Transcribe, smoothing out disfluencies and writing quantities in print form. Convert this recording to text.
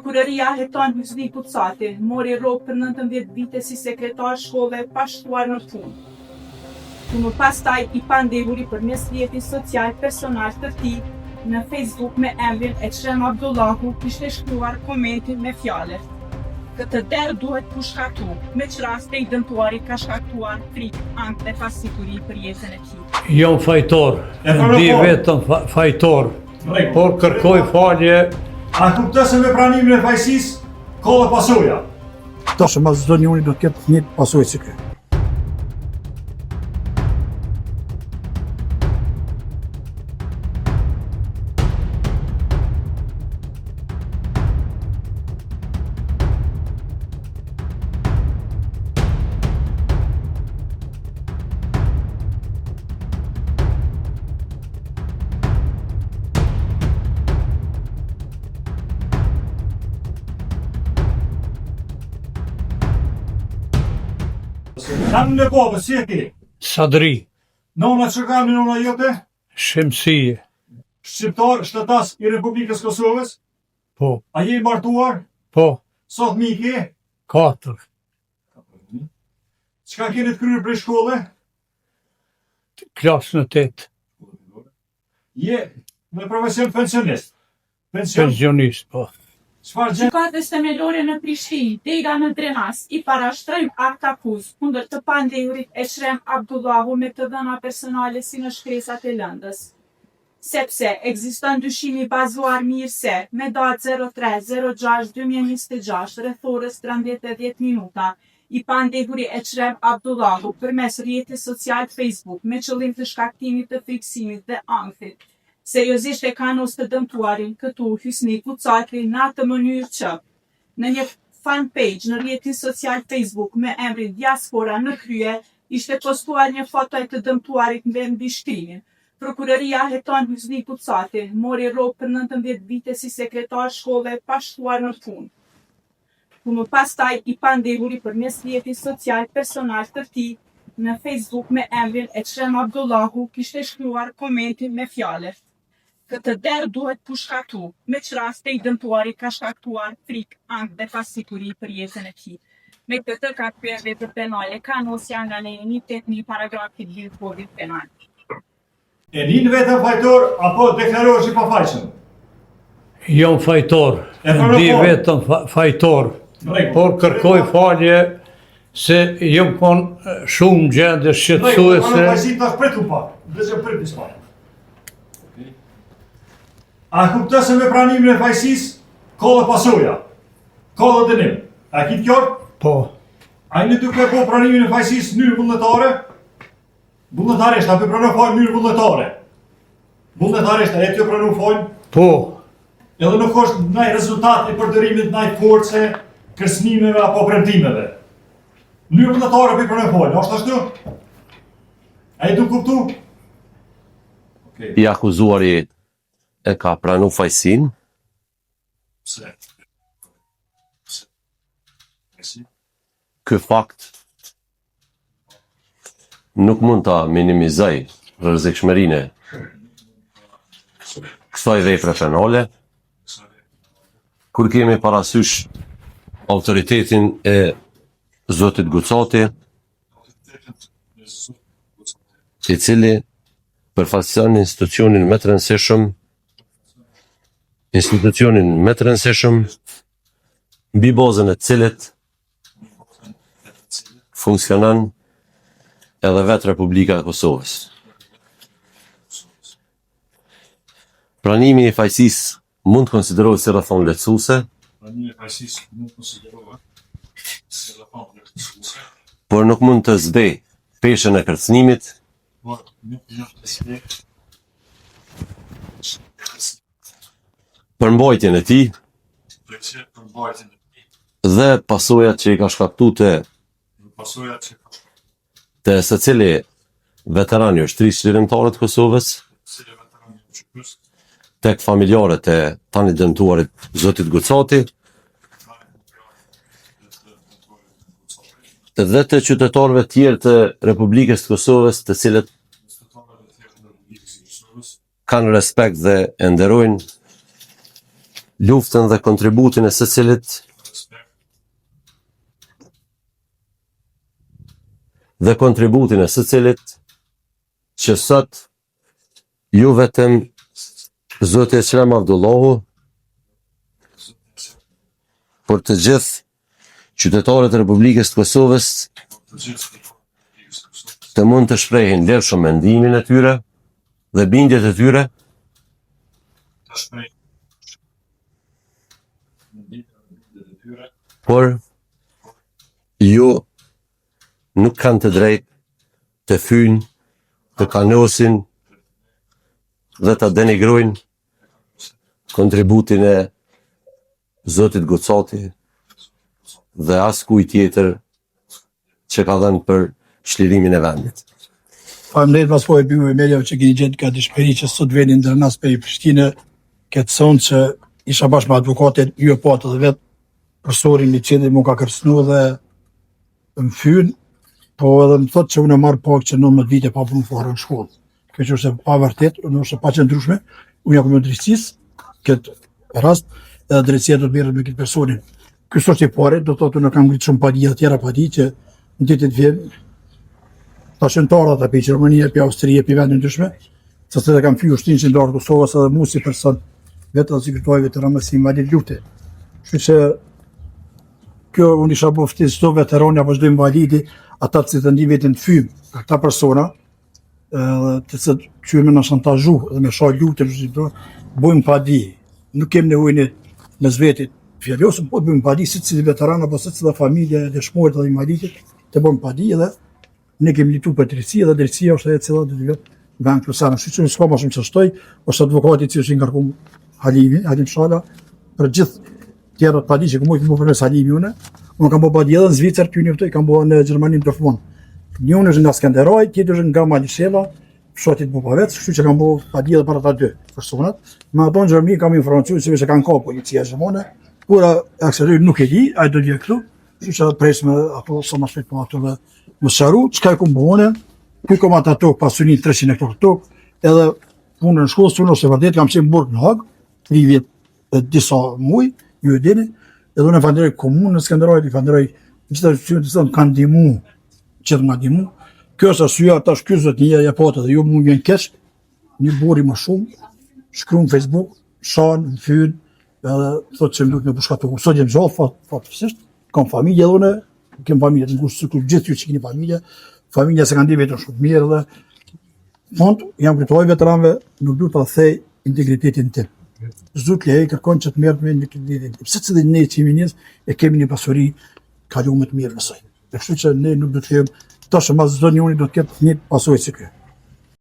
Prokuroria heton Hysni Gucati, mori rrogë për 19 vite si sekretar shkolle pa shkuar në punë. Ku më pastaj i pandehuri përmes rrjetit social personal të tij në Facebook me emrin Eqrem Abdullahu kishte shkruar komentin me fjalët Këtë derr duhet pushkatu, me ç'rast i dëmtuari ka shkaktuar frikë, ankth dhe pasiguri për jetën e tij. Jam fajtor, ndi veten fajtor, por kërkoj falje. A kupton se me pranimin e fajësisë, ka dhe pasoja? Tash mas çdo njëri do të ketë një pasojë si kjo. Emnin e babës, si e ke? Sadri. Nona çka ka emrin nona jote? Shemsije. Shqiptar, shtetas i Republikës Kosovës? Po. A je i martuar? Po. Sa fëmijë ke? Katër. Çka keni të kryer prej shkolle? Klasën e tetë. Je me profesion pensionist. Pension? Pensionist, po. Çfarë gjë? Gjykatës Themelore në Prishtinë, dega në Drenas, i parashtrojmë aktakuzë kundër të pandehurit Eqrem Abdullahu me të dhëna personale si në shkresat e lëndës. Sepse, ekziston dyshimi i bazuar mirë se, me datë 03, 06, 2026, rreth orës 13 e 10 minuta, i pandehuri Eqrem Abdullahu përmes rrjetit social Facebook me qëllim të shkaktimit të frikësimit dhe ankthit, seriozisht e kanos të dëmtuarin këtu Hysni Gucati në atë mënyrë që në një fanpage në rrjetin social Facebook me emrin Diaspora në krye ishte postuar një foto e të dëmtuarit me mbishkrimin Prokuroria heton Hysni Gucati, mori rrogë për 19 vite si sekretar shkolle pa shkuar në punë. Ku më pastaj i pandehuri përmes rrjetit social personal të tij në Facebook me emrin Eqrem Abdullahu kishte shkruar komentin me fjalët Këtë derr duhet pushkatu, me ç'rast i dëmtuari ka shkaktuar frikë, ankth dhe pasiguri për jetën e tij. Me këtë ka kryer vepër penale kanosja nga neni 181 paragrafi 2 Kodit Penal. E nin veten fajtor apo deklarohesh i pafajshëm? Jam fajtor, E për ndi në veten fajtor, por kërkoj falje se jam kon shumë gjendje shqetësuese. Në fajësi tash pritu pak, dhe që pritu pak. A kupton se me pranimin e fajësisë, ka dhe pasoja, ka dhe dënim. A ki të qartë? Po. A jeni duke bo pranimin e fajësisë në mënyrë vullnetare? Vullnetarisht, a po pranon fajin në mënyrë vullnetare? Vullnetarisht, a je tu pranu fajin? Po. Edhe nuk është naj rezultat i përdorimit naj force, kërcënimeve apo premtimeve. Në mënyrë vullnetare po pranon fajin, është ashtu? A je tu kuptu? Okay. I akuzuari e ka pranu fajësinë. Pse? Pse? Ky fakt nuk mund ta minimizoj rrezikshmërinë e kësaj vepre penale, kur kemi parasysh autoritetin e zotit Gucati, i cili përfaqëson institucionin më të rëndësishëm, institucionin më të rëndësishëm mbi bazën e të cilit funksionon edhe vetë Republika e Kosovës. Pranimi i fajësisë mund të konsiderohet si rrethanë lehtësuese. Pranimi i fajësisë mund të konsiderohet si rrethanë lehtësuese. Por nuk mund të zbeh peshën e kërcënimit. Por nuk mund të zbeh përmbajtjen e tij dhe pasojat që i ka shkaktu te te secili veteran i ushtrisë çlirimtare të Kosovës, tek familjarët e tani dëmtuarit zotit Gucati, dhe të qytetarëve tjerë të Republikës të Kosovës, të cilët kanë respekt dhe e nderojnë. luftën dhe kontributin e secilit dhe kontributin e secilit që sot jo vetëm zoti Eqrem Avdullahu, por të gjithë qytetarët e Republikës të Kosovës të mund të shprehin lirshëm mendimin e tyre dhe bindjet e tyre por ju nuk kanë të drejtë të fyjnë, të kanosin dhe të denigrojnë kontributin e zotit Gucati dhe askujt tjetër që ka dhënë për çlirimin e vendit. Faleminderit mas pari juve mediave që keni gjetë gatishmëri që sot veni në Drenas prej Prishtinë këtë sonte që isha bashkë me avokatin ju e patë edhe vetë personin i cili mu ka kërcënu dhe më fyn, po edhe më thotë që unë e marr pagë që 19 vite pa punu fare në shkollë. Kjo që është e pavërtet, unë është e paqëndrueshme, unë ja kom lënë drejtësisë këtë rast, edhe drejtësia do të merret me këtë personin. Ky s'është i pari, do të thotë unë kam ngritë shumë padi dhe tjera padi që në ditët vjen, tash janë të ardha prej Gjermanie, prej Austrie, prej vende ndryshme, se se kam fy ushtrinë qendrore të Kosovës edhe mu si person, vetë edhe si kryetari veteranëve si invalid lufte. Kështu që kjo unë isha bo ftesë çdo veterani apo çdo invalidi, ata të cilët ndijnë veten të fym, këta persona, edhe të cilët qyre me na shantazhu dhe me sha luftën, që bëjmë padi, nuk kemi nevojë ne mes vetit fjalosëm, po të bëjmë padi secili veteran apo secila familje e dëshmorit dhe invalidit, të bëjmë padi dhe ne kemi luftu për drejtësi dhe drejtësia është ajo e cila do të vetë vend këtu sa në kështu që s'ka më shumë të shtoj, është avokati i cili është i ngarkuar Halimi, Halim Shala, për gjithë tjerat padi që kam bo përmes Halimi unë, unë kam bo padi edhe në Zvicër, t'ju njoftoj, kam bo në Gjermani në Dortmund. Njëri është nga Skenderaj, tjetri është nga Malisheva, fshatit Bubavec, kështu që kam bo padi edhe për ata dy personat. Me ato në Gjermani kam informacion se veç e kanë kap policia gjermane, kur e aksedoj nuk e di, ai do të vijë këtu, kështu që presim ato sa më shpejt po ato dhe më sqaru çka e kom bo unë, ku kom ata tokë, pasuni 300 hektar tokë, edhe punën në shkollë, unë është e vërtet, kam qenë në burg në Hagë, 3 vjet dhe disa muaj, ju e dini, edhe unë e falenderoj komunën e Skenderajt, i falenderoj gjithë institucionet të cilat më kanë ndihmu, që më kanë ndihmu. Kjo është arsyeja tash ky zotnia ja patë edhe ju më vjen keq, një burrë më shumë, shkruan në Facebook, shan, më fyn, edhe thotë që më duhet me pushkatu. Sot jam gjallë fat, fatkeqësisht, kam familje edhe unë, kem familje të ngushtë, sikur gjithë ju që keni familje, familja s'e kanë ndi veten shumë mirë dhe fund, jam kryetari i veteranëve, nuk du ta thej integritetin tim. S'du të lejoj kërkon që të merret me integritetin tim. Secili ne që jemi njerëz e kemi një pasuri kalume të mirë besoj. Dhe kështu që ne nuk do të lejojmë tash mas çdo njëri do të ketë një pasojë si kjo.